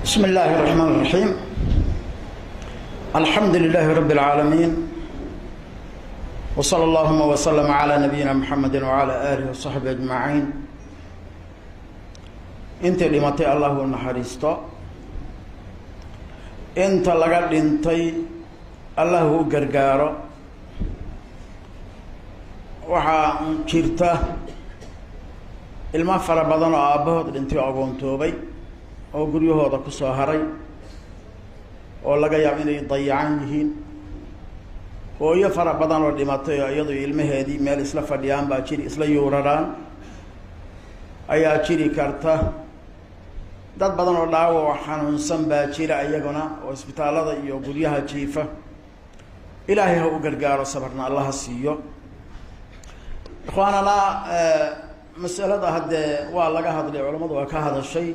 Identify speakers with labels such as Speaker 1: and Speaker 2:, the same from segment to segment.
Speaker 1: بسم الله الرحمن الرحيم. الحمد لله رب العالمين، وصلى اللهم وسلم على نبينا محمد وعلى آله وصحبه أجمعين. Intii dhimatay Allah u naxariisto, inta laga dhintay Allah u gargaaro. Waxaa jirta ilmo fara badan oo aabbahood dhintay oo agoontoobay oo guryahooda kusoo haray, oo laga yaabo inay dayacan yihiin. Hooyo fara badan oo dhimatay oo iyadu ilmaheedii meel isla fadhiyaan baa jiri, isla yuuraraan ayaa jiri karta. Dad badan oo dhaawac oo xanuunsan baa jira iyaguna, oo isbitaallada iyo guryaha jiifa. Ilaahay ha u gargaaro, sabarna Allaha siiyo. Ikhwaanana, masalada haddee waa laga hadlay, culamadu waa ka hadashay.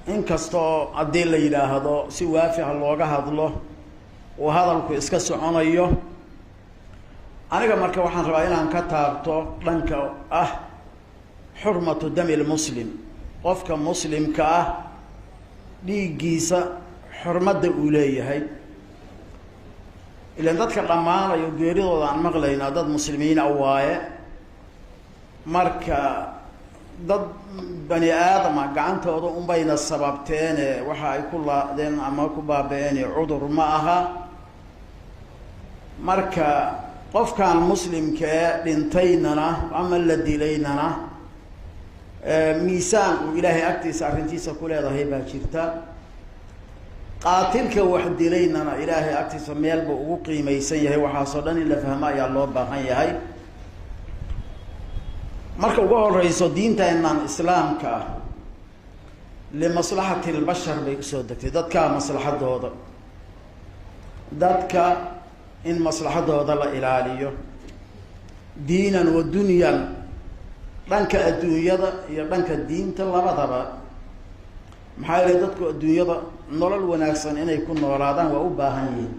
Speaker 1: Inkastoo haddii la yidhaahdo si waafiha looga hadlo uu hadalku iska soconayo, aniga marka waxaan rabaa inaan ka taabto dhanka ah xurmatu dami lmuslim, qofka muslimka ah dhiiggiisa xurmadda uu leeyahay. Ilan dadka dhammaanayo geeridooda aan maqlaynaa dad muslimiina waaye. Marka dad bani aadama gacantooda unbayna sababteene, waxa ay ku laadeen ama ku baaba-eene cudur ma aha. Marka qofkan muslimkee dhintaynana ama la dilaynana, miisaan uu Ilaahay agtiisa arrintiisa ku leedahay baa jirta. Qaatilka wax dilaynana Ilaahay agtiisa meel buu ugu qiimaysan yahay. Waxaasoo dhan in la fahmo ayaa loo baahan yahay. Marka ugu horeyso, diinteennan islaamka ah limaslaxati lbashar bay usoo degtay, dadka maslaxadooda, dadka in maslaxadooda la ilaaliyo, diinan wa dunyan, dhanka adduunyada iyo dhanka diinta labadaba. Maxaa yeelay, dadku adduunyada nolol wanaagsan inay ku noolaadaan waa u baahan yihiin,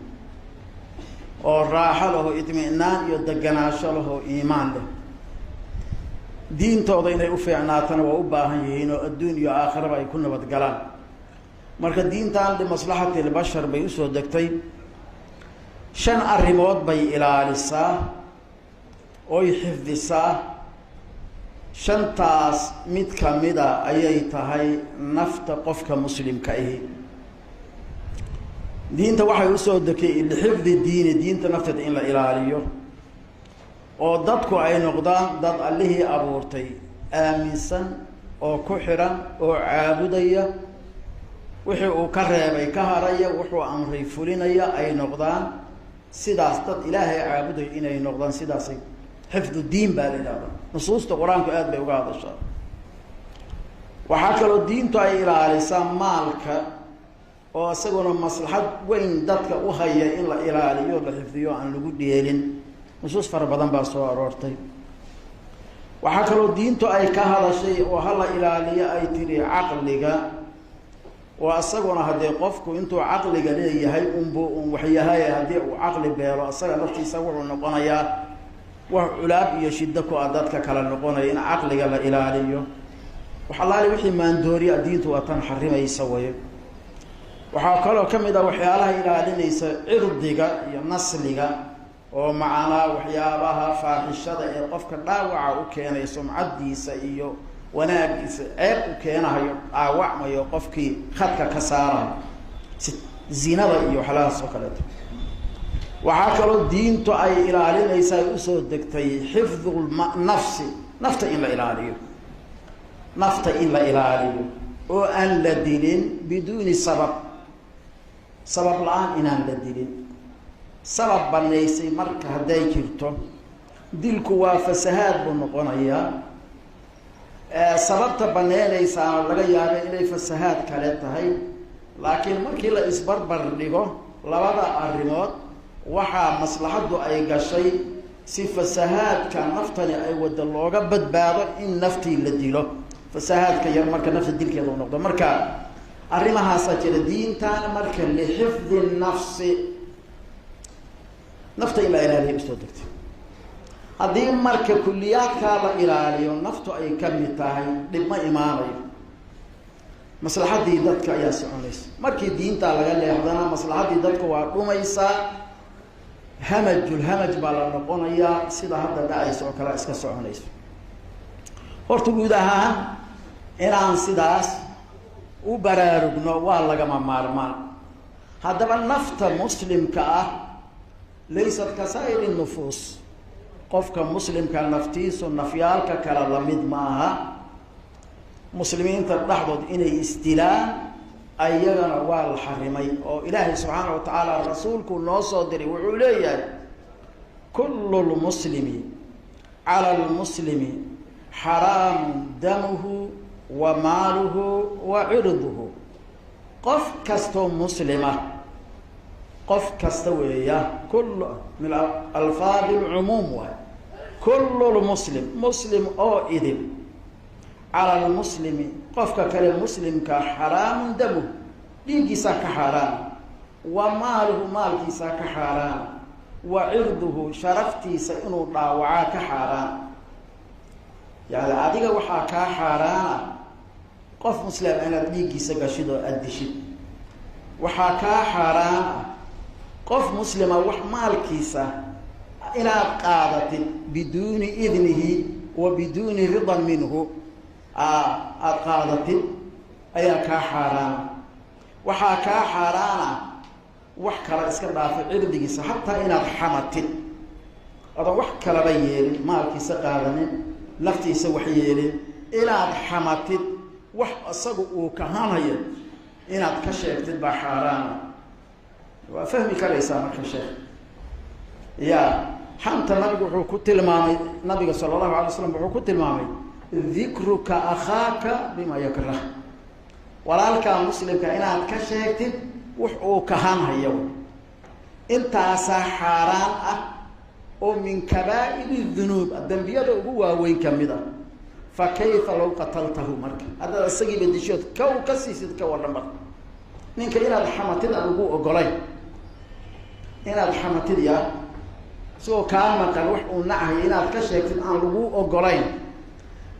Speaker 1: oo raaxo laho, idmi'naan iyo deganaasho laho, iimaan leh. Diintooda inay u fiicnaatana waa u baahan yihiin, oo adduun iyo aakhiraba ay ku nabadgalaan. Marka diintan limaslaxati lbashar bay usoo degtay. Shan arrimood bay ilaalisaa oy xifdisaa. Shantaas mid kamida ayay tahay nafta qofka muslimka ahi. Diinta waxay usoo degtay lixifdi diini, diinta nafteeda in la ilaaliyo, oo dadku ay noqdaan dad Allihii abuurtay aaminsan oo ku xidhan oo caabudaya, wixii uu ka reebay ka haraya, wuxuu amray fulinaya ay noqdaan. Sidaas dad Ilaahay caabudaya inay noqdaan, sidaasay xifdu diin baa la yidhahdaa. Nusuusta Qur-aanku aad bay uga hadashaa. Waxaa kaloo diintu ay ilaalisaa maalka, oo isaguna maslaxad weyn dadka u haya in la ilaaliyo, la xifdiyo, aan lagu dheelin. Nusuus fara badan baa soo aroortay. Waxaa kaloo diintu ay ka hadashay oo hala ilaaliyo ay tiri caqliga, oo isaguna haddee qofku intuu caqliga leeyahay unbu un waxyahay. Haddii uu caqli beelo, isaga laftiisa wuxuu noqonayaa wax culaab iyo shiddo ku ah dadka kala noqonaya. In caqliga la ilaaliyo, wax allaali wixii maandooriya diintu waa tan xarimaysa way. Waxaa kaloo ka mid ah waxyaalaha ilaalinaysa cirdiga iyo nasliga, oo macanaa waxyaabaha faaxishada ee qofka dhaawaca u keenay, sumcaddiisa iyo wanaagiisa ceeb u keenahayo, dhaawacmayo, qofkii khadka ka saarayo, si zinada iyo waxyaalahaas oo kaleeto. Waxaa kaloo diintu ay ilaalinaysa, ay usoo degtay xifdu nafsi, nafta in la ilaaliyo, nafta in la ilaaliyo oo aan la dilin biduuni sabab, sabab la-aan inaan la dilin. Sabab banaysay marka hadday jirto, dilku waa fasahaad buu noqonayaa. Sababta baneynaysaana laga yaabay inay fasahaad kale tahay, laakiin markii la isbarbar dhigo labada arrimood, waxaa maslaxaddu ay gashay si fasahaadka naftani ay wada looga badbaado in naftii la dilo. Fasahaadka yar marka nafta dilkeeda u noqdo. Marka arrimahaasaa jira. Diintan marka lixifdi nafsi, nafta in la ilaaliya usoo degtay. Haddii marka kuliyaadkaa la ilaaliyo, naftu ay ka mid tahay, dhib ma imaanayo. Maslaxaddii dadka ayaa soconaysa. Markii diintaa laga leexdana maslaxaddii dadka waa dhumaysaa, hamajul hamaj baa la noqonayaa, sida hadda dhacaysa oo kale iska soconayso. Horta guud ahaan inaan sidaas u baraarugno waa lagama maarmaan. Haddaba nafta muslimka ah laysat kasaa'iri nufuus, qofka muslimka naftiisu nafyaalka kale lamid ma aha. Muslimiinta dhexdood inay isdilaan ayagana waa la xarimay, oo Ilaahay subxaana wa tacaala rasuulku noo soo diray wuxuu leeyahay kullu lmuslimi cala lmuslimi xaraamun damuhu wa maaluhu wa cirduhu. Qof kastoo muslima, qof kasta weeya, kullu min alfaadi lcumuum waay, kullu lmuslim, muslim oo idin, cala almuslimi, qofka kale muslimka, xaraamun damuhu, dhiiggiisaa ka xaaraana, wa maaluhu, maalkiisaa ka xaaraana, wa cirduhu, sharaftiisa inuu dhaawacaa ka xaaraana. Yani adiga waxaa kaa xaaraana qof muslim inaad dhiiggiisa gashid oo aada dishid. Waxaa kaa xaaraan ah qof muslima wax maalkiisa inaad qaadatid biduuni idnihi wa biduuni ridan minhu, aada qaadatid ayaa kaa xaaraana. Waxaa kaa xaaraana wax kala iska dhaafay cirdigiisa, hataa inaad xamatid adoon wax kalaba yeelin, maalkiisa qaadanin, naftiisa wax yeelin, inaad xamatid wax isagu uu kahanayo inaad ka sheegtid baa xaaraana. Waa fahmi karaysaa marka sheekh ya xanta nabigu wuxuu ku tilmaamay, nabiga sala allahu alay slam wuxuu ku tilmaamay dikruka akhaaka bima yakrah, walaalkaa muslimka inaad ka sheegtid wax uu kahanhayo. Intaasaa xaaraan ah oo min kabaa'iri dunuub, dambiyada ugu waaweyn kamid ah. Fa kayfa law qataltahu, marka haddaad isagiiba dishood kaw ka siisid ka warran. Marka ninka inaad xamatid aan ugu ogolayn, inaad xamatid ya isagoo kaa maqan wax uu nacahay inaad ka sheegtid aan lagu ogolayn,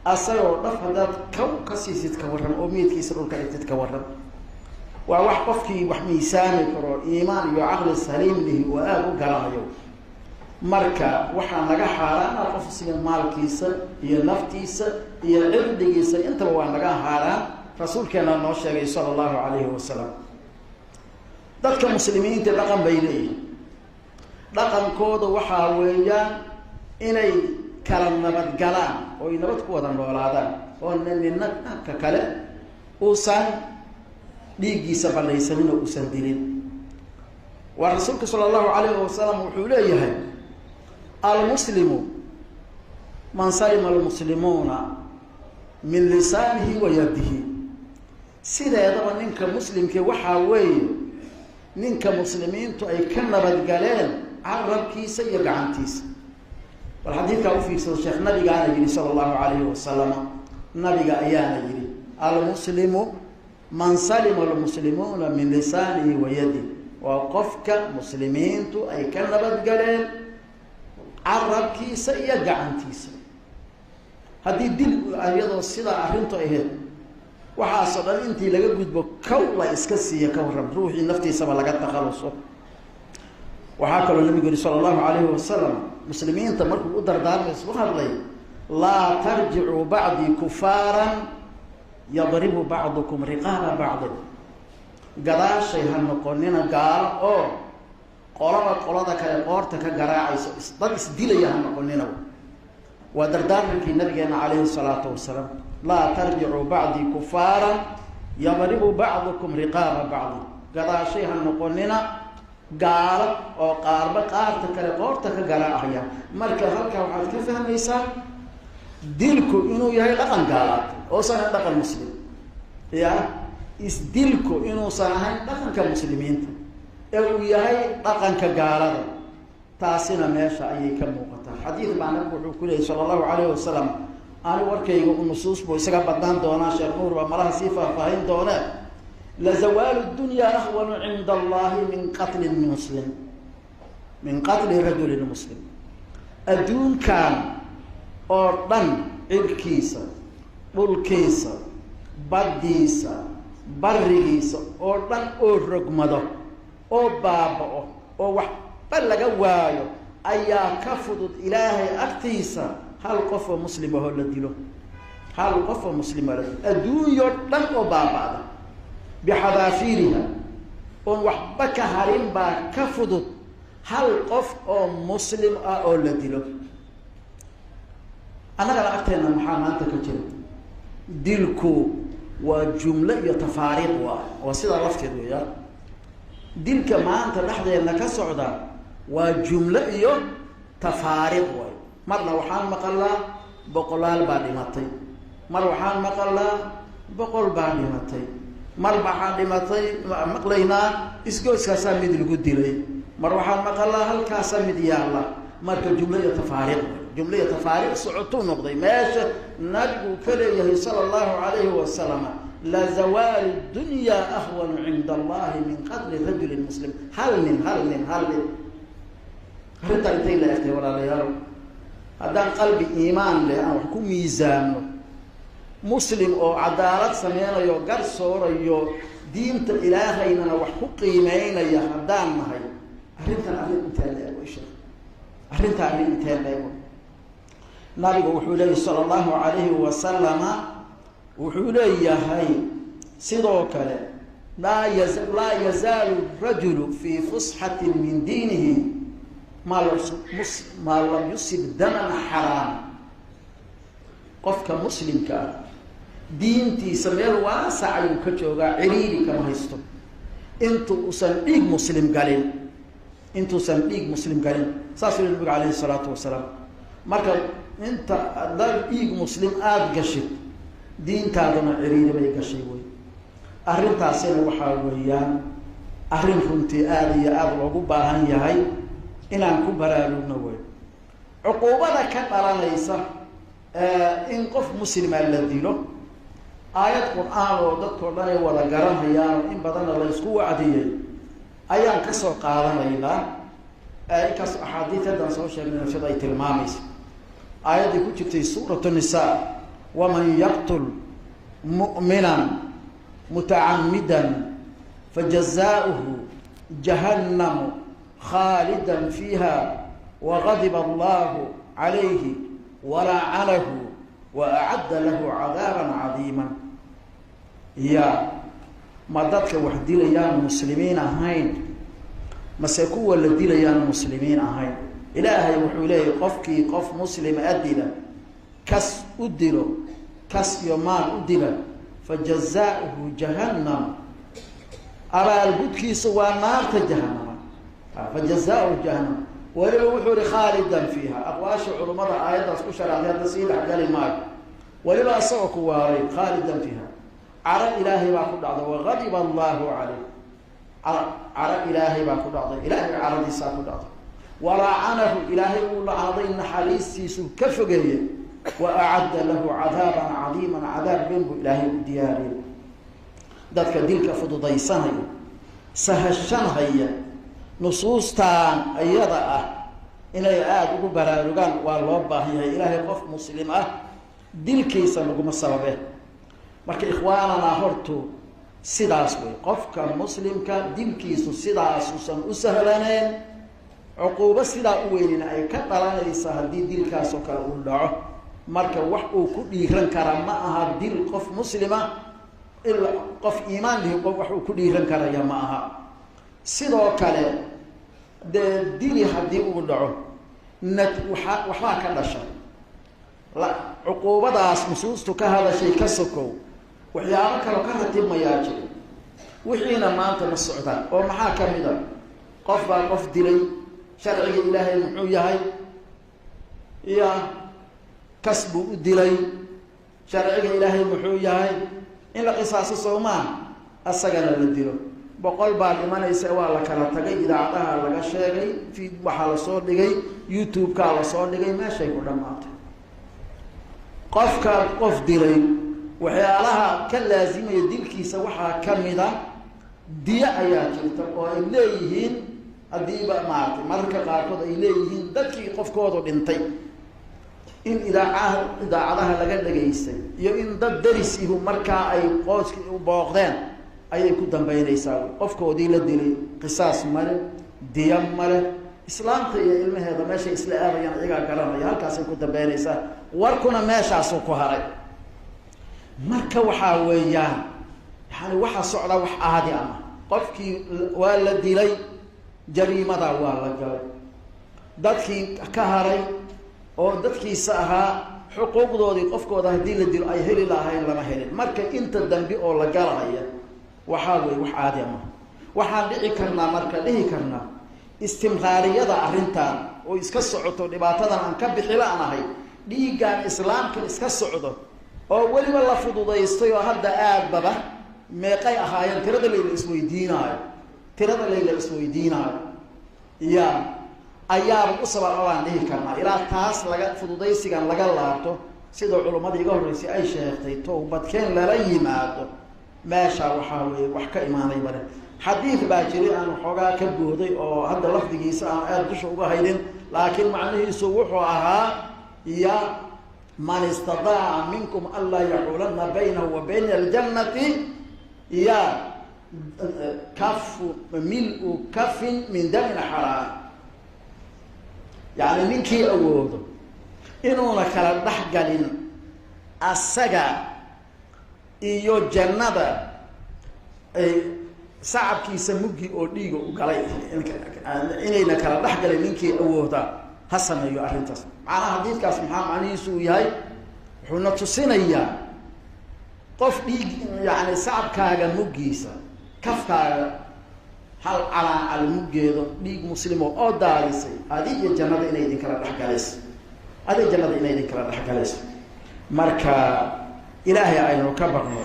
Speaker 1: asagoo dhaf haddaad kaw ka siisid ka warran, oo meydkiisa dhulka dhigtid ka warran. Waa wax qofkii wax miisaami karo, iimaan iyo caqli saliim lihi oo aada u garanayo. Marka waxaa naga xaaraana qof muslim maalkiisa iyo naftiisa iyo cirdigiisa, intaba waa naga xaaraan. Rasuulkeena noo sheegay sala allahu calayhi wasalam. Dadka muslimiinta dhaqan bay leeyihin. Dhaqankooda waxaa weeyaan inay kala nabadgalaan oo ay nabad ku wada noolaadaan, oo nina ka kale uusan dhiiggiisa banaysanin oo uusan dilin. Waa rasuulka sala allahu calayhi wasalam wuxuu leeyahay almuslimu man salima almuslimuuna min lisaanihi wa yadihi. Sideedaba ninka muslimkii waxaa weeye ninka muslimiintu ay ka nabadgaleen carabkiisa iyo gacantiisa. Bal xadiidkaa ufiirsado sheekh, nabigaana yihi sala allahu calayhi wasalam, nabiga ayaana yihi almuslimu man salima almuslimuuna min lisaanihi wa yadihi, waa qofka muslimiintu ay ka nabadgaleen carabkiisa iyo gacantiisa. Haddii dil iyadoo sidaa arrintu ahayd waxaasoo dhan intii laga gudbo kow la iska siiya ka warram, ruuxii naftiisaba laga takhaluso. Waxaa kaloo nabigu yihi sala allahu calayhi wasalam muslimiinta markuu u dardaarmay isku hadlay, laa tarjicuu bacdii kufaaran yadribu bacdukum riqaaba bacdin, gadaashay ha noqonina gaalo oo qolaba qolada kale qoorta ka garaacayso, dad isdilaya ha noqonina. Waa dardaarmankii nabigeena calayhi salaatu wasalaam, laa tarjicuu bacdii kufaaran yadribu bacdukum riqaaba bacdin, gadaashay ha noqonina gaalo oo qaarba qaarta kale qoorta ka garaacaya. Marka halkaa waxaad ka fahmaysaa dilku inuu yahay dhaqan gaalaad oosan ahayn dhaqan muslim, ya isdilku inuusan ahayn dhaqanka muslimiinta ee uu yahay dhaqanka gaalada. Taasina meesha ayay ka muuqataa. Xadiid baa nabigu wuxuu ku leeyay sala allahu calayhi wasalam, ani warkayga u nusuus buu isaga badnaan doonaa, sheekh Nuur baa malaha sii faahfaahin doonee, lazawaalu dunya ahwanu cinda allahi min qatli muslim, min qatli rajulin muslim. Adduunkan oo dhan cirkiisa, dhulkiisa, baddiisa, Barigiisa oo dhan oo rogmado oo baaba'o oo waxba laga waayo ayaa ka fudud Ilaahay agtiisa hal qof oo muslim ahoo la dilo. Hal qof oo muslima la dilo, adduunyao dhan oo baaba'da bixadaafiiriha oon waxba ka harin baa ka fudud hal qof oo muslim ah oo la dilo. Annagana agteena maxaa maanta ka jira? Dilku waa jumlo iyo tafaariiq, waa sidaa lafteed weeyaan. Dilka maanta dhexdeedna ka socda waa jumlo iyo tafaariiq waay. Marna waxaan maqalnaa boqolaal baa dhimatay, mar waxaan maqalnaa 100 baa dhimatay, mar waxaan dhimatay maqlaynaa isgoyskaasaa mid lagu dilay, mar waxaan maqalnaa halkaasaa mid yaalla. Marka jumlo iyo tafaariiq waay, jumlo iyo tafaariiq socotuu noqday. Meesha nabigu ka leeyahay sala allahu calayhi wasalam, la zawaalu dunya ahwanu cinda allahi min qatli rajulin muslim. Hal nin, hal nin, hal nin. Arrintaa intay la egtay walaalayaal, haddaan qalbi iimaan leh aan wax ku miisaamno, muslim oo cadaalad sameynayo, gar soorayo, diinta Ilaahaynana wax ku qiimeynaya haddaan nahay, arrintan arrin intee la eg way sheekh? Arrintaa arrin intee la eg? Nabigu wuxuu leeyahy sala allahu calayhi wasalama, wuxuu leeyahay sidoo kale, laa yazaalu rajulu fii fusxatin min diinihi maa lam yusib daman xaraam. Qofka muslimka ah diintiisa meel waasac ayuu ka joogaa, ciriiri kama haysto intu usan dhiig muslim galin, intuusan dhiig muslim galin. Saasuu yihi nabiga calayhi salaatu wasalaam. Marka inta haddaad dhiig muslim aada gashid, diintaaduna ciriiri bay gashay wey. Arrintaasina waxaa weeyaan arrin runtii aada iyo aada loogu baahan yahay inaan ku baraarugno wey. Cuquubada ka dhalanaysa in qof muslima la dilo, aayad Qur-aan oo dadkao dhan ay wada garanayaan, in badanna la isku wacdiyey, ayaan kasoo qaadanaynaa, inkastoo axaadiis haddaan soo sheegnay nafsada ay tilmaamayso. Aayaddii ku jirtay suuratu Nisaa, waman yaqtul mu'minan mutacamidan fajazaauhu jahannamu khaalidan fiiha wagadiba allahu calayhi walacanahu wa acadda lahu cadaaban cadiima. Ya ma dadka wax dilayaan muslimiin ahayn, mase kuwa la dilayaan muslimiin ahayn? Ilaahay wuxuu leeyahy, qofkii qof muslim a dila, kas u dilo, kas iyo maal u dila, fajazaauhu jahannam, abaalgudkiisa waa naarta jahanama. Fajazaauhu jahannam, weliba wuxuu ihi khaalidan fiiha. Aqwaasha culummada aayaddaas ku sharaxday hadda sii dhexgali maayo. Weliba isagoo ku waaray khaalidan fiiha, caro Ilaahay baa ku dhacday, wagadiba allahu calayh, caro Ilaahay baa ku dhacday, Ilaahay caradiisaa ku dhacday, walacanahu, Ilaahay wuu lacnaday, naxariistiisuu ka fogeeyey, wa acadda lahu cadaaban cadiiman, cadaab weyn buu Ilaahay u diyaariyey. Dadka dilka fududaysanaya, sahashanhaya, nusuustaan iyada ah inay aada ugu baraarugaan waa loo baahan yahay. Ilaahay qof muslim ah dilkiisa laguma sababe. Marka ikhwaananaa, hortu sidaas wey, qofka muslimka dilkiisu sidaasuusan u sahlaneen, cuquubo sidaa u weynina ay ka dhalanaysa haddii dilkaasoo kale uu dhaco. Marka wax uu ku dhiiran kara ma aha dil qof muslima, ilaa qof iimaan lihi wax uu ku dhiiran karaya ma aha. Sidoo kale dee dili haddii uu dhaco, nat waaa waxbaa ka dhasha la cuquubadaas nusuustu ka hadashay ka sokow, waxyaabo kaloo ka ratibmayaa jira, wixiina maanta ma socdaan. Oo maxaa ka mid a? Qof baa qof dilay, sharciga Ilaahay muxuu yahay? Ya kas buu u dilay, sharciga Ilaahay muxuu yahay? In la qisaaso soomaa, asagana la dilo. 100 baa dhimanaysa, waa la kala tagay, idaacadaha laga sheegay, fi waxaa lasoo dhigay YouTube-kaa lasoo dhigay, meeshay ku dhamaatay. Qofka qof dilay waxyaalaha ka laasimaya dilkiisa waxaa kamid a diyo ayaa jirta, oo ay leeyihiin haddiiba maaragtay mararka qaarkood ay leeyihiin dadkii qofkoodu dhintay, in idaacadaha laga dhagaystay iyo in dad daris ihu markaa ay qooskii u booqdeen. ayay ku dambeynaysaa. Qofkoodii la dilay qisaas male, diya male, islaamta iyo ilmaheeda meeshay isla aadayaan iyagaa garanaya, halkaasay ku dambeynaysaa. Warkuna meeshaasuu ku haray. Marka waxaa weeyaan yani waxaa socdaa wax caadi ama qofkii waa la dilay, jariimada waa la galay, dadkii ka haray oo dadkiisa ahaa xuquuqdoodii qofkooda haddii la dilo ay heli lahayn lama helin. Marka inta dambi oo la galahaya waxaa weeye wax caadi ama waxaan dhici karnaa, marka dhihi karnaa istimraariyada arrintan oo iska socoto, dhibaatadan aan ka bixilanahay, dhiiggan islaamkan iska socdo oo weliba la fududaystay oo hadda aadbaba meeqay ahaayeen tirada layla isweydiinaayo, tirada layla isweydiinaayo ya ayaaba u sababa baan dhihi karnaa. Ilaa taas laga fududaysigan laga laabto, sida culummadii iga horreysay ay sheegtay, towbadkeen lala yimaado, meesha waxaa weeye wax ka imaanay male. Xadiid baa jiray aan waxoogaa ka booday oo hadda lafdigiisa aan aada dusha uga haydin, laakiin macnihiisu wuxuu ahaa ya man istadaaca minkum anlaa yaxuulanna baynahu wa bayna aljannati ya kafu mil-u kafin min damin xaraam. Yani ninkii awoodo inuuna kala dhex galin asaga iyo jannada sacabkiisa muggi oo dhiiga u galay, inayna kala dhex galin ninkii awooda ha sameeyo arrintaas. Macnaha xadiidkaas maxaa macnihiisu uu yahay? Wuxuuna tusinayaa qof dhiig yani sacabkaaga muggiisa, kafkaaga hal calaacal muggeedo dhiig muslimo oo daadisay, adi iyo jannada inay idin kala dhexgalayso, adi jannada inay idin kala dhexgalayso. Marka ilaahay aynu ka baqno,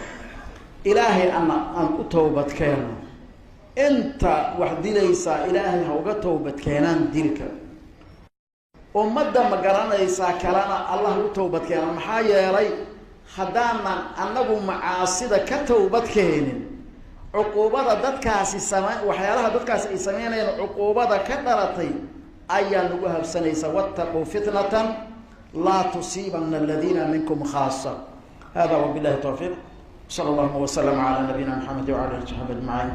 Speaker 1: ilaahay ana aan u towbadkeenno. Inta wax dilaysaa ilaahay ha uga towbadkeenaan dilka, ummadda ma garanaysaa kalena allah u towbadkeenaan. Maxaa yeelay haddaanan annagu macaasida ka towbadkeenin, cuquubada dadkaasi sama waxyaalaha dadkaasi ay sameynayaan cuquubada ka dhalatay ayaa nagu habsanaysa. Wattaquu fitnatan laa tusiibana aladiina minkum khaasa. Hada wabillahi tawfiiq, sala allahuma waslama calaa nabiyina maxamed wala alihi saxbi ajmaciin.